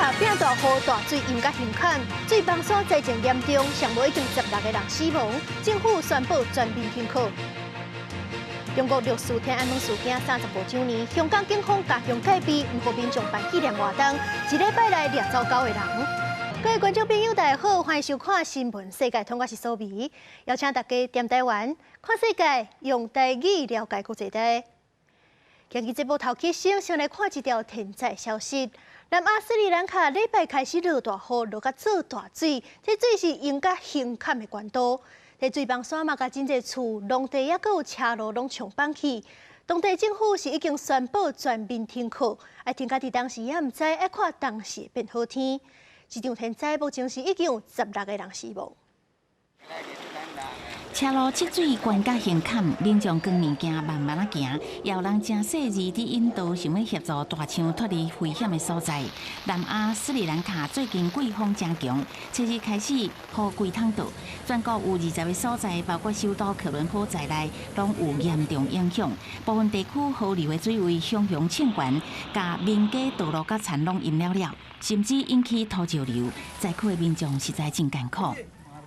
卡變大雨，大水淹甲胸坎，水崩山災情嚴重，上無已經16個人死亡，政府宣布全面停課。中國六四天安門事件35週年，香港警方加強戒備，毋予民眾辦紀念活動。一禮拜內掠走九個人。各位觀眾朋友，大家好，歡迎收看《新聞世界通》，我是蘇眉，邀請大家踮台灣看世界，用台語了解國際大。今日節目頭起先，先來看一條天災消息。南亞斯里蘭卡禮拜開始落大雨，落甲做大水，這水是淹甲胸坎的懸度。這水崩山嘛，共真濟厝、農地抑閣有車路攏沖崩去。當地政府是已經宣布全面停課，愛停到佇當時也毋知，愛看當時變好天。這場天災目前是已經有16個人死亡。車路積水懸甲胸坎，民眾扛物件慢慢仔行，也有人誠細膩佇引導，想欲協助大象脫離危險的所在。南亞斯里蘭卡最近季風誠強，七日開始雨規桶倒，全國有20個所在，包括首都科倫坡在內，攏有嚴重影響。部分地區河流的水位洶湧衝懸，共民家道路佮田攏淹了了，甚至引起土石流，災區的民眾實在真艱苦。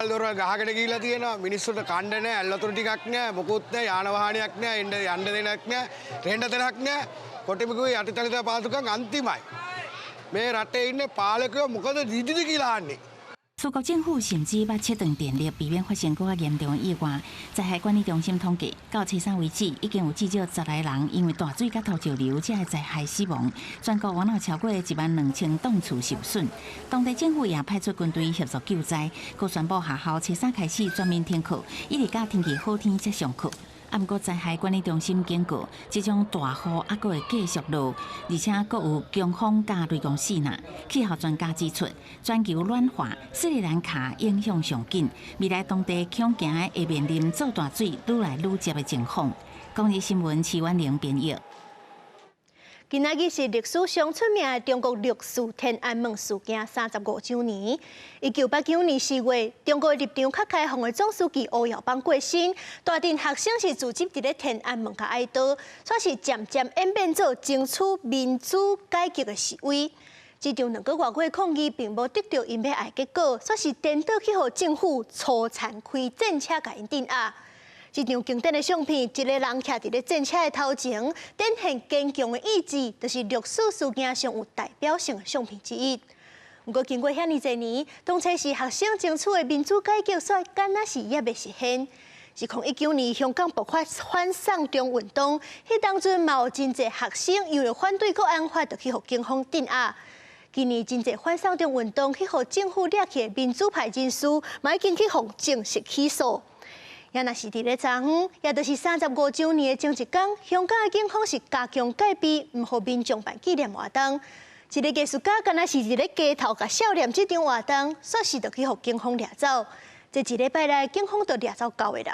දොරවල් ගහගෙන ගිහිල්ලා තියෙනවා. මිනිස්සුන්ට කන්න නෑ, ඇල් වතුර ටිකක් නෑ, මොකුත් නෑ, යාන වාහනයක් නෑ, එන්න යන්න දෙයක් නෑ, රෙන්න තැනක් නෑ. කොටිම කිව්වේ යටිතල පහසුකම් අන්තිමයි. මේ රටේ ඉන්න පාලකයෝ මොකද දිදිද කියලා අහන්නේ. 蘇國政府甚至捌切斷電力，避免發生閣較嚴重的意外。災害管理中心統計，到初三為止，已經有至少10來人因為大水佮土石流，這个災害死亡。全國有超過1萬2千棟厝受損。當地政府也派出軍隊協助救災，閣宣布學校初三開始全面停課，一直到天氣好天才上課。啊，毋過災害管理中心警告，這種大雨猶閣會繼續落，而且閣有強風佮雷公四若。氣候專家指出，全球暖化，斯里蘭卡影響上緊，未來當地恐驚會面臨做大水愈來愈捷的情況。公視新聞徐婉玲編譯。今仔日是歷史上出名的中國六四天安門事件35週年。1989年4月，中國立場較開放的總書記胡耀邦過身，大陣學生是聚集佇咧天安門共哀悼，煞是漸漸演變做爭取民主改革的示威。這場2個外月抗議並無得著𪜶欲愛結果，煞是顛倒去予政府粗殘開戰車共𪜶鎮壓。這張經典的相片，一個人徛佇咧戰車的頭前，展現堅強的意志，就是六四事件上有代表性的相片之一。毋過經過遐爾濟年，當初時學生爭取的民主改革，煞敢若是猶未實現。2019年香港爆發反送中運動，彼當陣嘛有真濟學生因為反對國安法，就去予警方鎮壓。今年真濟反送中運動去予政府掠去的民主派人士，嘛已經去予正式起訴。也若是佇咧昨昏，也就是35週年的前一工，香港的警方是加強戒備，毋予民眾辦紀念活動。一个藝術家敢若是佇咧街頭共少年這場活動，煞是就去予警方掠走。這一禮拜內，警方就掠走九個人。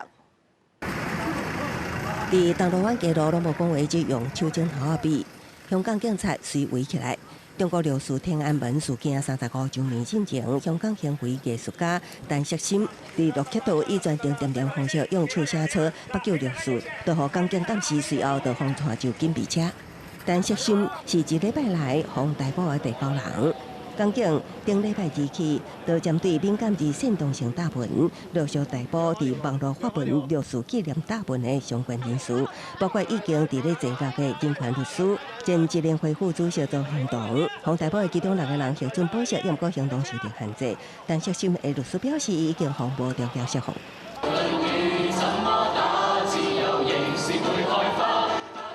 佇銅鑼灣街路攏無講話，只用手指頭仔比。香港警察隨圍起來。中國六四天安門事件35週年進前，香港行為藝術家陳惜心佇駱克道以專程點點方式用手寫操北救六四，就予港警監視，隨後就予帶上警備車。陳惜心是一禮拜來予逮捕的第九人。港警頂禮拜二起，就針對敏感字煽動性貼文，陸續逮捕佇網路發文六四紀念貼文的相關人士，包括已經佇咧坐獄的人權律師、前支聯會副主席鄒幸彤。予逮捕的其中六個人獲准保釋，毋過行動受到限制。陳惜心的律師表示，已經予無條件釋放。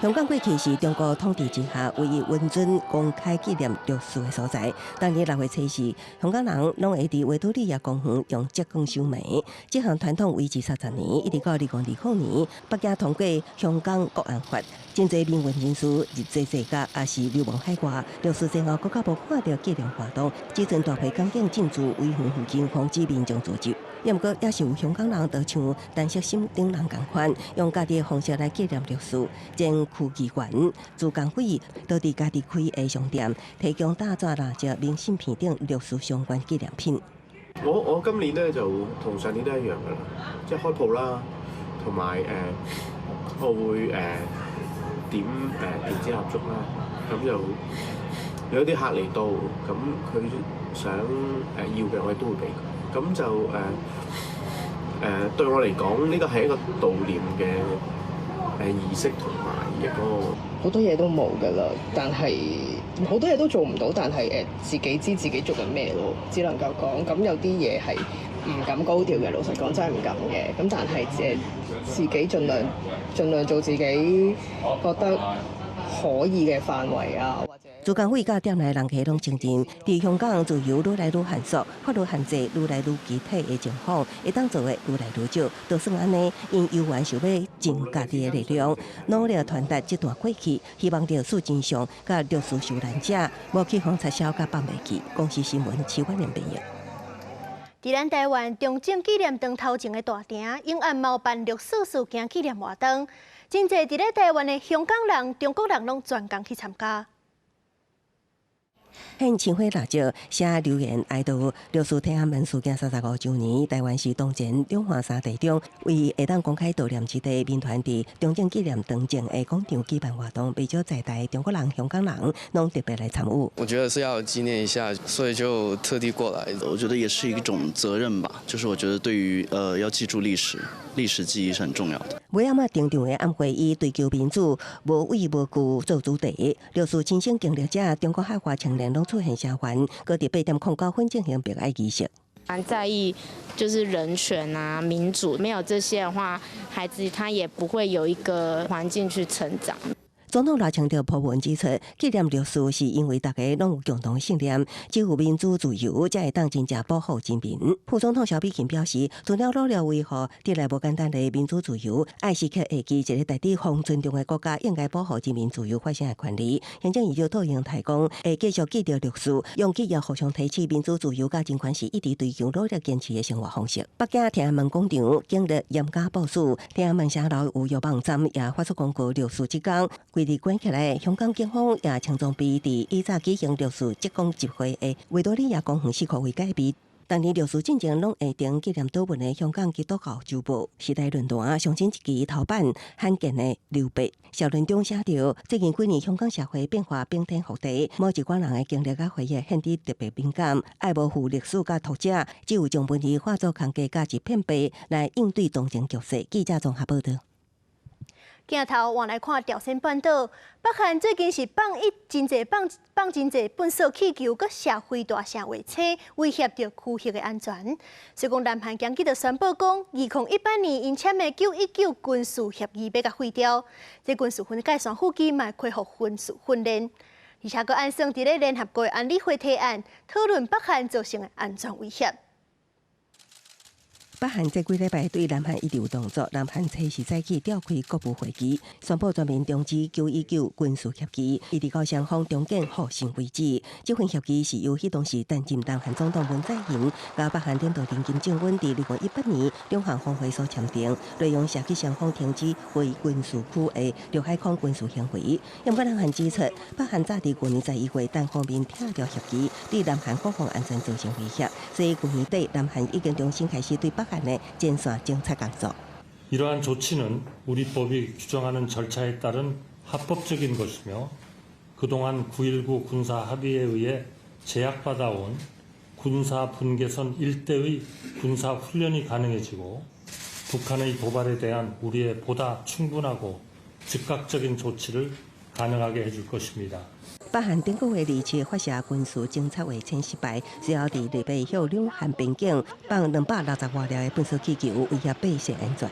香港過去是中國統治之下唯一允准公開紀念六四的所在。當年六月初四，香港人攏會佇維多利亞公園用燭光守暝。這項傳統維持30年，一直到2020年，北京通過《香港國安法》，真濟民運人士入罪坐監，抑是流亡海外。六四前後，閣較無看著紀念活動，這陣大批港警進駐維園附近，防止民眾聚集。毋過，也是有香港人就像陳惜心等人仝款，用家己的方式來紀念六四。前區議員朱江輝都佇家己開的商店，提供大紙蠟燭、明信片等六四相關紀念品。我今年咧就同上年都一樣噶啦，即係開鋪啦，同埋我會點電子蠟燭啦，咁就有啲客嚟到，咁佢想要嘅，我哋都會俾佢。咁就對我嚟講，呢個係一個悼念嘅儀式同埋一個好多嘢都冇㗎啦，但係好多嘢都做唔到，但係自己知自己做緊咩咯，只能夠講咁有啲嘢係唔敢高調嘅，老實講真係唔敢嘅。咁但係自己盡量盡量做自己覺得可以嘅範圍啊，或者。朱江偉佮店內人客攏承認，佇香港自由愈來愈限縮，法律限制愈來愈具體的情況，會當做的愈來愈少。就算按呢，𪜶猶原想欲盡家己的力量，努力傳達這段過去，希望歷史真相佮歷史受難者無去予撤銷佮放袂記。公視新聞徐婉玲編譯。佇咱台灣中正紀念堂頭前的大廳，永安嘛辦六四事件紀念活動，真濟佇咧台灣的香港人、中國人攏專工去參加。獻鮮花蠟燭，寫留言哀悼六四天安門事件35週年。台灣是當前兩岸三地中唯一會當公開悼念之地。民團佇中正紀念堂前的廣場舉辦活動，袂少在台中國人、香港人攏特別來參與。我覺得是要紀念一下，所以就特地過來。我覺得也是一種責任吧，就是我覺得對於要記住歷史，歷史記憶是很重要的。尾仔登場的晚會以追求民主、無畏無懼做主題，六四親身經歷者、中國海外青年攏出現聲援，閣佇8點09分進行默哀儀式。蠻在意就是人權啊、民主，沒有這些的話，孩子他也不會有一個環境去成長。總統賴清德鋪文指出，紀念六四是因為大家攏有共同信念，只有民主自由才會當真正保護人民。副總統蕭美琴表示，除了努力維護得來無簡單的民主自由，愛時刻會記一个值得予尊重的國家應該保護人民自由發聲的權利。行政院長卓榮泰講，會繼續記著歷史，用企業互相提起民主自由佮人權是一直追求努力堅持的生活方式。北京天安門廣場警力嚴加部署，天安門城樓有藥網站也發出公告，六四這工規日關起來。香港警方也輕裝備佇以早舉行六四職工集會的維多利亞公園四箍圍戒備。當年六四進前攏會登紀念禱文的香港基督教週報時代論壇上新一期頭版罕見的留白，社論中寫著最近幾年香港社會變化變天覆地，某一寡人的經歷佮回憶顯得特別敏感，愛無負歷史佮讀者，只有將文字化做空格佮一片白來應對當前局勢。記者綜合報導。鏡頭換來看朝鮮半島，北韓最近是放一真濟放放真濟糞掃氣球，閣射飛彈、射衛星，威脅著區域的安全。所以講，南韓今日就宣布講，2018年𪜶簽的9.19軍事協議欲共廢掉，這軍事分界線附近嘛恢復軍事訓練，而且閣按算佇咧聯合國安理會提案，討論北韓造成的安全威脅。北韓這幾禮拜對南韓一直有動作，南韓初時早起召開國務會議，宣布全面終止9.19軍事協議，一直到雙方重建互信為止。這份協議是由彼當時擔任南韓總統文在寅佮北韓領導人金正恩佇2018年兩韓峰會所簽訂，內容涉及雙方停止非軍事區的陸海空軍事行為。毋過南韓指出，北韓早佇舊年11月單方面拆掉協議，對南韓國防安全造成威脅，所以舊年底南韓已經重新開始對北韓的前線偵察工作。 이러한 조치는 우리 법이 규정하는 절차에 따른 합법적인 것이며 그동안 9.19 군사 합의에 의해 제약받아온 군사 분계선 일대의 군사 훈련이 가능해지고 북한의 도발에 대한 우리의 보다 충분하고 즉각적인 조치를 가능하게 해줄 것입니다. 北韓頂個月二七發射軍事偵察衛星失敗，隨後佇禮拜向兩韓邊境放260外粒的糞掃氣球，威脅百姓安全。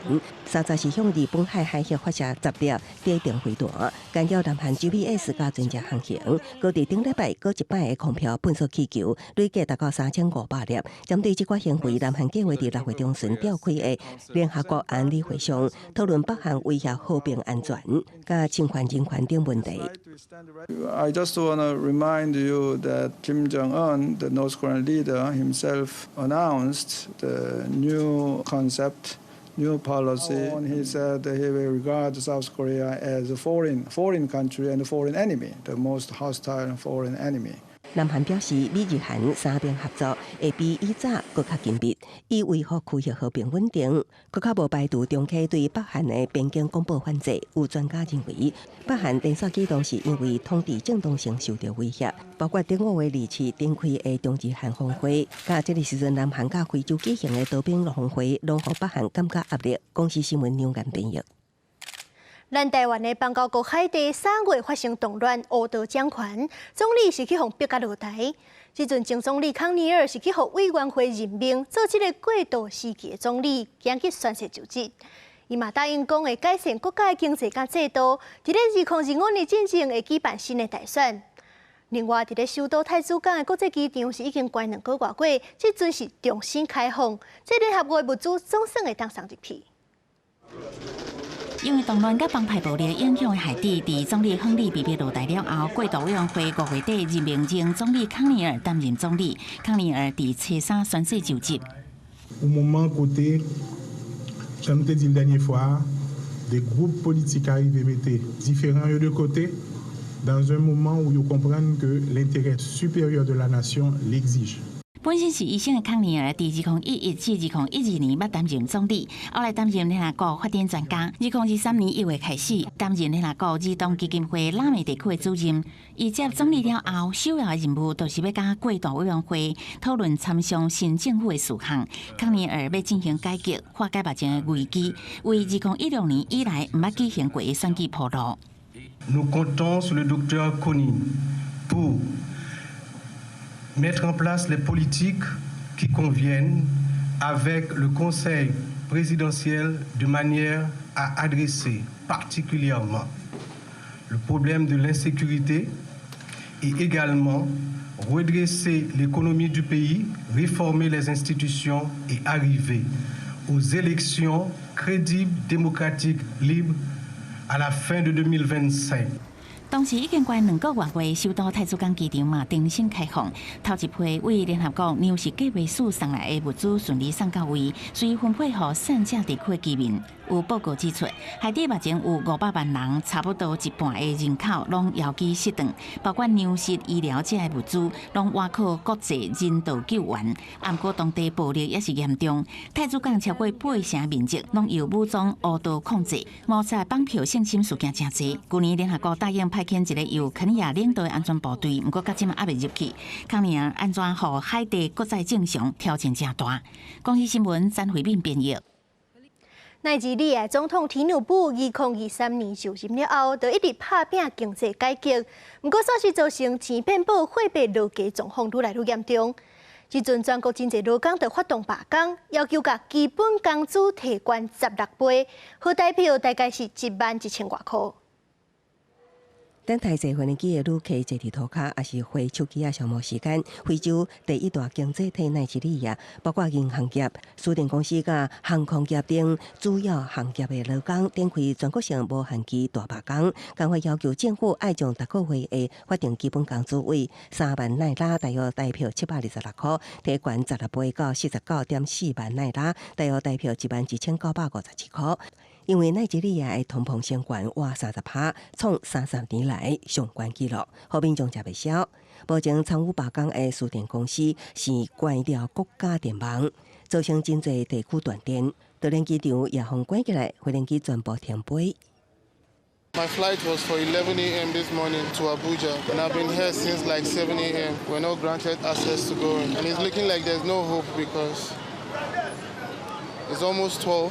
30是向日本海海域發射10粒短程飛彈，干擾南韓 GPS 佮船隻航行。閣佇頂禮拜閣一擺的空飄糞掃氣球，累計達到3500粒。針對這寡行為，南韓計劃佇6月中旬召開的聯合國安理會上討論北韓威脅和平安全、佮侵犯人權等問題。 I just want to remind you that Kim Jong Un, the North Korean leader himself, announced the new concept, new policy. He said he will regard South Korea as a foreign country and a foreign enemy, the most hostile foreign enemy. 南韓表示，美日韓三邊合作會比以早閣較緊密，以維護區域和平穩定。閣較無排除重啟對北韓的邊境廣播反制。有專家認為，北韓連續舉動是因為統治正當性受到威脅，包括頂個月27展開的中日韓峰會，佮這个時陣南韓佮非洲舉行的多邊峰會，攏予北韓感覺壓力。公視新聞梁岩編譯。咱台灣的邦交國海地3月發生動亂，烏道掌權，總理是去予逼甲落台。這陣前總理康尼爾是去予委員會任命做這个過渡時期的總理，今日宣誓就職。伊嘛答應講會改善國家的經濟佮制度，佇咧2025年進前會舉辦新的大選。另外，佇咧首都太子港的國際機場是已經關2個外月，這陣是重新開放，這聯合國的物資總算會當送入去。因為動亂佮幫派暴力影響的海地，佇總理亨利被逼落台了後，過渡委員會5月底任命前總理康尼爾擔任總理。康尼爾佇初三宣誓就職。 Yon moman kote, jan m te di dènye fwa, des groupes politiques arive mete diferan yo de kote, dans un moment où yo konprann que l'intérêt supérieur de la nation l'exige. 本身是醫生的康尼爾，佇2011至2012年捌擔任總理，後來擔任聯合國發展專家。2023年1月開始擔任聯合國兒童基金會拉美地區的主任。伊接總理了後，首要的任務就是欲佮過渡委員會討論參詳新政府的事項。康尼爾欲進行改革，化解目前的危機，為2016年以來毋捌舉行過的選舉鋪路。 Nous comptons sur le docteur Conille pour mettre en place les politiques qui conviennent avec le Conseil présidentiel de manière à adresser particulièrement le problème de l'insécurité et également redresser l'économie du pays, réformer les institutions et arriver aux élections crédibles, démocratiques, libres à la fin de 2025. 當時已經關2個外月，首都太子港機場嘛重新開放，頭一批為聯合國糧食計劃署送來的物資順利送到位，隨分配予散赤地區的居民。有報告指出，海地目前有500萬人，差不多一半的人口攏枵飢失頓，包括糧食、醫療這些物資，攏倚靠國際人道救援。毋過當地暴力也是嚴重，太子港超過八成面積攏由武裝烏道控制，謀殺綁票性侵事件誠濟。舊年聯合國答應派遣一個由肯尼亞領導的安全部隊，毋過到這馬猶未入去。康尼爾按怎予海地閣再正常，挑戰誠大。公視新聞詹慧敏編譯。奈及利亞總統提努布2023年就任了後，就一直拍拚經濟改革，毋過煞是造成錢變薄、貨幣落價狀況愈來愈嚴重。這陣全國真濟勞工就發動罷工，要求共基本工資提懸16倍，合台幣大概是1萬1千外箍。等待坐飛機的旅客坐佇塗跤，抑是滑手機仔消磨時間。非洲第一大經濟體奈及利亞，包括銀行業、輸電公司佮航空業等主要行業的勞工，展開全國性無限期大罷工，共款要求政府愛將逐個月的法定基本工資為3萬奈拉，大約台幣726箍，提懸16倍到49.4萬奈拉，大約台幣11,957箍。因為奈及利亞的通膨升懸倚30%，創30年來上懸紀錄，予民眾食袂消。目前參與罷工的輸電公司是關掉國家電網，造成真濟地區斷電，桃園機場也予關起來，飛行機全部停飛。 My flight was for 11 a.m. this morning to Abuja, and I've been here since like 7 a.m. We're not granted access to go in, and it's looking like there's no hope because it's almost 12.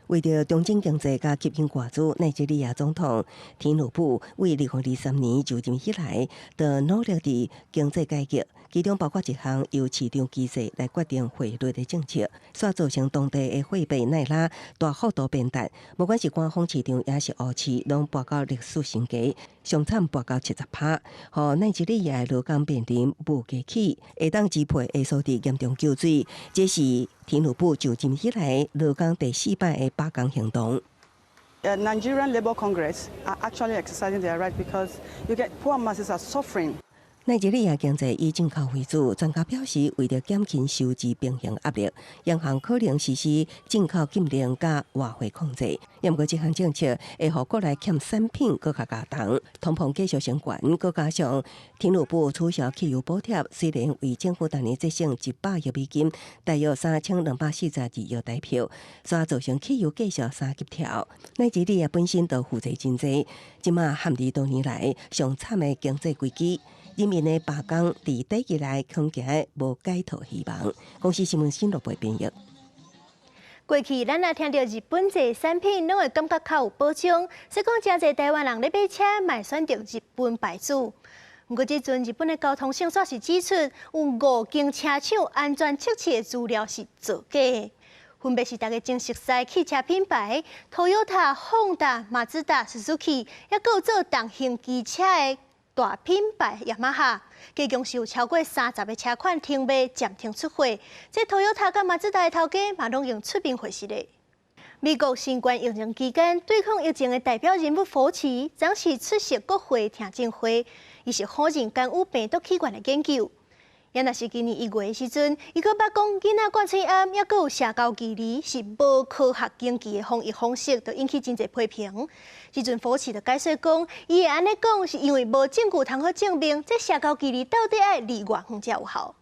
為著重振經濟佮吸引外資，奈及利亞總統提努布為2023年就任以來，就努力佇經濟改革，其中包括一項由市場機制來決定匯率的政策，煞造成當地的貨幣奈拉大幅度貶值。無管是官方市場，抑是烏市，攏跋到歷史新低，上慘跋到70%，予奈及利亞的勞工面臨無家起，會當支配的數字嚴重縮水。這是提努布就任以來勞工第四擺的罷工行動。 Nigerian Labour Congress are actually exercising their right because you get poor masses are suffering. 奈及利亞經濟以進口為主，專家表示，為著減輕收支平衡壓力，央行可能實施進口禁令佮外匯控制。毋過，這項政策會予國內欠產品閣較加重，通膨繼續升懸，閣加上天路部取消汽油補貼，雖然為政府逐年節省100億美金，大約3242億台票，煞造成汽油繼續三級跳。奈及利亞本身就負債真濟，這馬陷佇多年來上慘的經濟危機。人民的罷工佇短期內恐驚無解套希望。公視新聞新羅編譯。過去咱若聽著日本製產品，攏會感覺較有保障。所以講，誠濟台灣人咧買車，嘛會選擇日本牌子。毋過，這陣日本的交通省煞是指出，有五間車廠安全測試的資料是造假的，分別是大家真熟悉汽車品牌，Toyota、Honda、馬自達、Suzuki，抑閣有做重型機車的大品牌雅馬哈，加共是有超過30個車款停賣暫停出貨。這 Toyota 佮馬自達的頭家嘛，攏用出面回實的。美國新冠疫情期間對抗疫情的代表人物佛奇，昨是出席國會聽證會，伊是否認干預病毒起源的研究。也若是今年1月的時陣，伊閣捌講囡仔灌喙罨，抑閣有社交距離是無科學根據的防疫方式，就引起真濟批評。這陣佛奇就解釋講，伊會按呢講是因為無證據通好證明，這社交距離到底愛離偌遠才有效。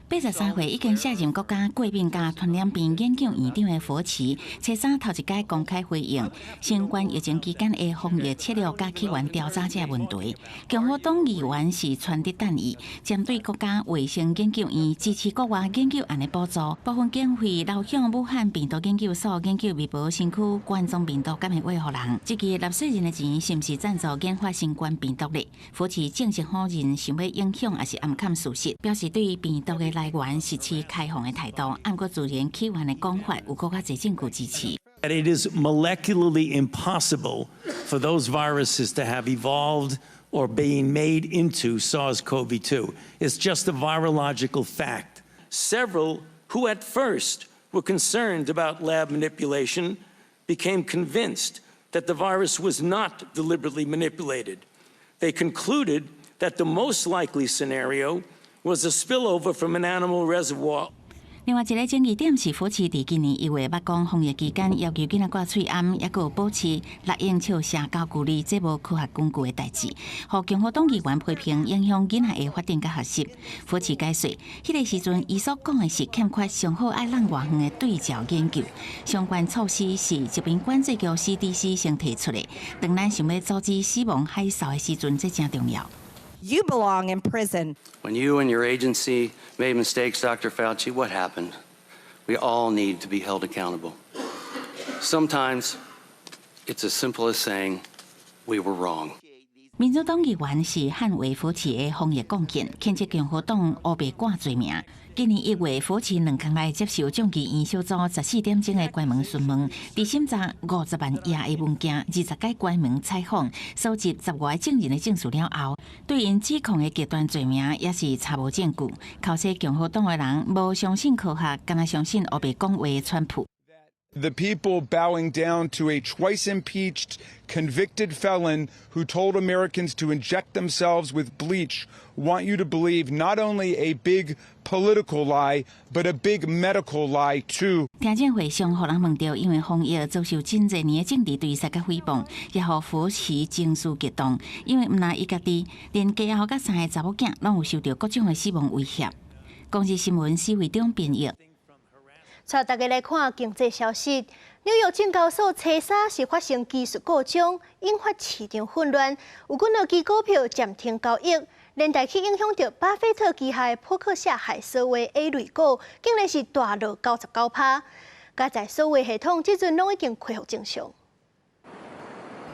83歲已經卸任國家過敏佮傳染病研究院長的佛奇，初三頭一擺公開回應新冠疫情期間的防疫策略佮起源調查這個問題。共和黨議員是傳達彈議，針對國家衛生研究院支持國外研究案的補助，部分經費流向武漢病毒研究所研究未薄身軀冠狀病毒敢會餵予人。這支納稅人的錢是毋是贊助研發新冠病毒的？佛奇正式否認想欲影響抑是掩蓋事實，表示對病毒的來源是持開放的態度，毋過自然起源的講法有閣較濟證據支持。 It is molecularly impossible for those viruses to have evolved or being made into SARS-CoV-2. It's just a virological fact. Several who at first were concerned about lab manipulation became convinced that the virus was not deliberately manipulated. They concluded that the most likely scenario was a spillover from an animal reservoir. 另外一個爭議點是，佛奇佇今年1月捌講防疫期間要求囡仔掛喙罨，抑閣有保持6英尺社交距離，這無科學根據的代誌，予共和黨議員批評影響囡仔的發展佮學習。佛奇解釋，彼個時陣伊所講的是欠缺上好愛摞偌遠的對照研究，相關措施是疾病管制局 CDC 先提出的。當咱想欲阻止死亡海嘯的時陣，這誠重要。 You belong in prison. When you and your agency made mistakes, Dr. Fauci, what happened? We all need to be held accountable. Sometimes it's as simple as saying we were wrong. 民主黨議員是捍衛佛奇的防疫貢獻，譴責共和黨烏白掛罪名。今年1月，佛奇兩工來接受眾議院小組14點鐘的關門詢問，佇審查50萬頁的文件、20擺關門採訪、收集15個證人的證詞了後，對𪜶指控的極端罪名也是查無證據。口說共和黨的人無相信科學，干焦相信烏白講話的川普。 The people bowing down to a twice impeached, convicted felon who told Americans to inject themselves with bleach want you to believe not only a big political lie, but a big medical lie too. 聽證會上，予人問著，因為防疫遭受真濟年的政治對手佮誹謗，也予佛奇情緒激動，因為毋但伊家己，連家後佮三个查某囝攏有受著各種的死亡威脅。公視新聞施惠中編譯。帶大家來看經濟消息。紐約證交所初三是發生技術故障，引發市場混亂，有幾若支股票暫停交易，連帶去影響著巴菲特旗下的波克夏海瑟威 A 類股，竟然是大落99%。佳哉數位系統這陣攏已經恢復正常。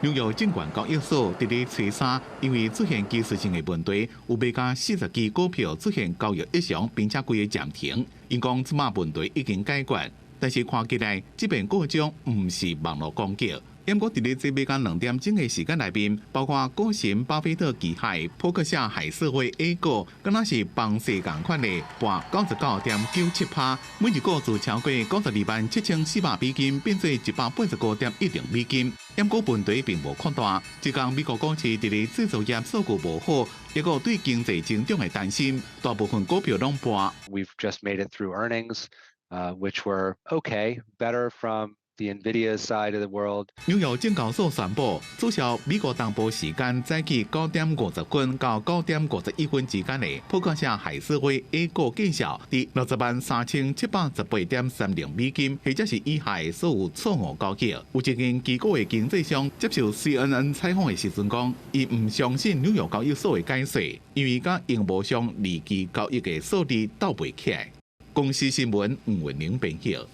紐約證券交易所佇咧初三，因為出現技術性的問題，有賣共40支股票出現交易異常，並且規个暫停。𪜶講這馬問題已經解決，但是看起來這遍故障毋是網路攻擊。毋過佇咧這欲到2點鐘的時間內面，包括股神巴菲特旗下波克夏海瑟威 A 股，敢若是崩勢仝款的，跋99.97%，每一股自超過927,400美金變做185.10美金。毋過問題並無擴大，這工美國股市佇咧製造業數據無好，抑閣對經濟增長的擔心，大部分股票攏跋。 We've just made it through earnings, which were okay, better from the Nvidia side of the world. 紐約證交所宣布取消美國東部時間早起9點50分到9點51分之間的波克夏海瑟威 A 股見效，佇603,718.30美金，或者是以下的所有錯誤交易。有一間機構的經紀商接受 CNN 採訪的時陣講，伊毋相信紐約交易所的解說，因為佮熒幕上二期交易的數字鬥袂起來。公視新聞吳文玲編譯。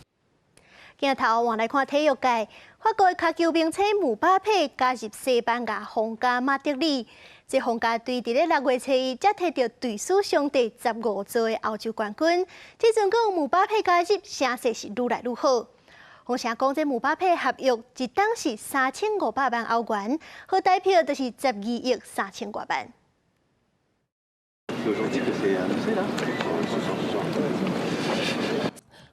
鏡頭換來看體育界，法國跤球明星姆巴佩加入西班牙皇家馬德里，這皇家隊佇咧6月初一才提著隊史上第15座的歐洲冠軍。這陣講姆巴佩加入，聲勢是愈來愈好。風聲講，這姆巴佩合約一冬是3500萬歐元，合台幣就是12億3千外萬。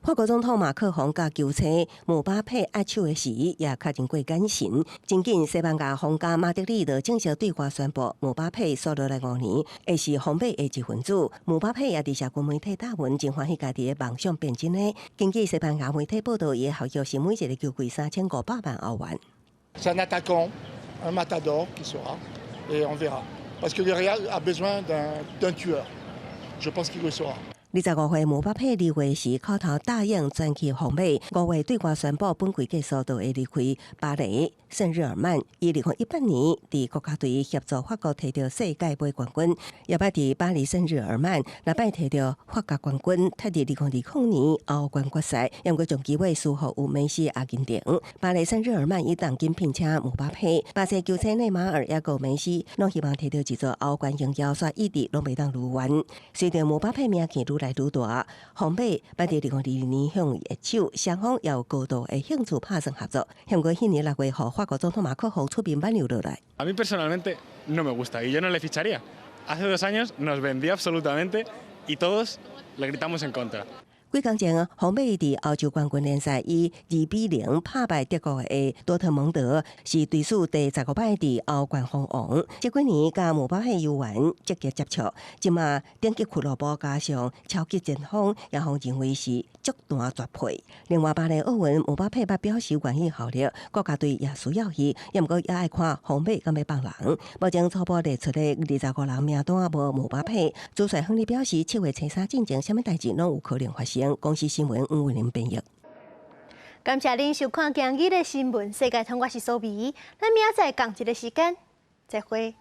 法國總統馬克宏佮球星姆巴佩握手的時，也確認過眼神。真緊，西班牙皇家馬德里就正式對外宣布，姆巴佩紲落來5年會是皇馬的一分子。姆巴佩也佇社群媒體貼文，真歡喜家己的夢想變真的。根據西班牙媒體報道，伊的合約是每一個球季3500萬歐元。 C'est un attaquant, un matador qui sera, et on verra. Parce que le Real a besoin d'un tueur. Je pense qu'il le sera. 25歲姆巴佩2月時口頭答應轉去皇馬，5月對外宣布本季結束就會離開巴黎聖日耳曼。伊2018年佇國家隊協助法國提著世界盃冠軍，也捌佇巴黎聖日耳曼六擺提著法甲冠軍，踢佇2020年歐冠決賽，毋過將機會輸予有梅西阿根廷。巴黎聖日耳曼以重金聘請姆巴佩，巴西球星內馬爾抑閣梅西，攏希望提著一座歐冠榮耀，煞一直攏袂當如願。隨著姆巴佩名氣愈來愈大，皇馬捌佇2022年向伊握手，雙方也有高度的興趣拍算合作。毋過彼年6月，予法國總統馬克宏出面挽留落來。 A mí personalmente no me gusta y yo no le ficharía. Hace 2 años nos vendió absolutamente y todos le gritamos en contra. 幾工前，皇馬佇歐洲冠軍聯賽以2比0拍敗德國的多特蒙德，是隊史第15擺佇歐冠封王。這幾年佮姆巴佩有緣積極接觸，這馬頂級俱樂部加上超級前鋒，也予認為是足壇絕配。另外，巴黎奧運姆巴佩捌表示願意效力，國家隊也需要伊，毋過也愛看皇馬敢欲放人。目前初步列出的25人名單無姆巴佩。主帥亨利表示，7月初三進前，啥物代誌攏有可能發生。公視新聞吳偉林編譯。感謝恁收看今日的新聞世界通，我是蘇美，咱明仔載仝一个時間，再會。